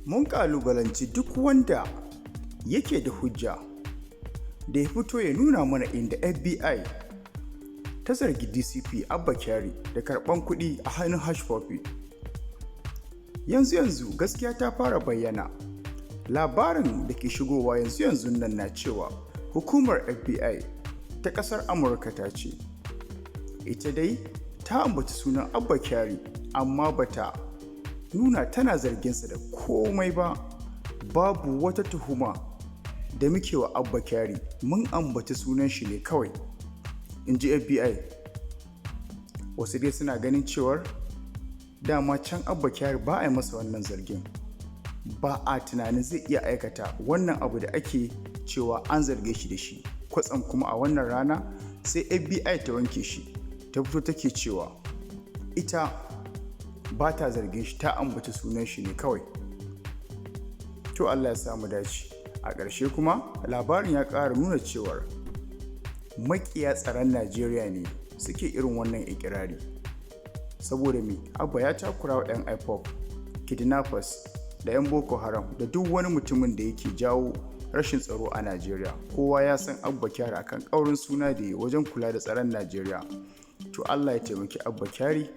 Mun ƙalubalanci duk wanda yake da hujja da ya fito ya nuna mana inda FBI ta zargi DCP Abba Kyari da karɓan kuɗi a hannun Hushpuppi. Yanzu yanzu gaskiya ta fara bayyana. Labarin da ke shigowa yanzu yanzu nan na cewa hukumar FBI ta ƙasar Amurka ta ce, ita dai ta ambaci sunan Abba Kyari, amma bata nuna tana zarginsa da komai ba. Babu wata tuhuma da muke wa Abba Kyari, mun ambaci sunan shi ne kawai, in ji FBI. Wasu dai suna ganin cewar dama can Abba Kyari ba a yi masa wannan zargin, ba a tunanin zai iya aikata wannan abu da ake cewa an zarge shi da shi. Kwatsam kuma a wannan rana sai FBI ta wanke shi, ta fito take cewa ita ba ta zargin shi, ta ambaci sunan shi ne kawai. To, Allah ya samu dace. A ƙarshe kuma labarin ya ƙara nuna cewar maƙiya tsaron Najeriya ne suke irin wannan ikirari, saboda me? Abba ya takura wa 'yan IPOB, kidnappers da 'yan Boko Haram da duk wani mutumin da yake jawo rashin tsaro a Najeriya. Kowa ya san Abba Kyari akan ƙaurin suna da ya wajen kula da tsaron Najeriya. To, Allah ya taimaki Abba Kyari.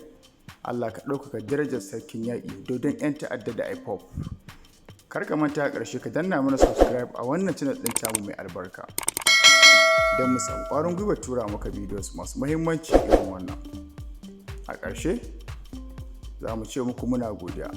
Allah ka ɗaukaka darajar sarkin yaƙi dodon 'yan ta'adda da IPOB. Kar ka manta, a ƙarshe ka danna mana subscribe a wannan channel ɗin tamu mai albarka don mu samu ƙwarin gwiwa tura maka videos masu muhimmanci irin wannan. A ƙarshe za mu ce muku muna godiya.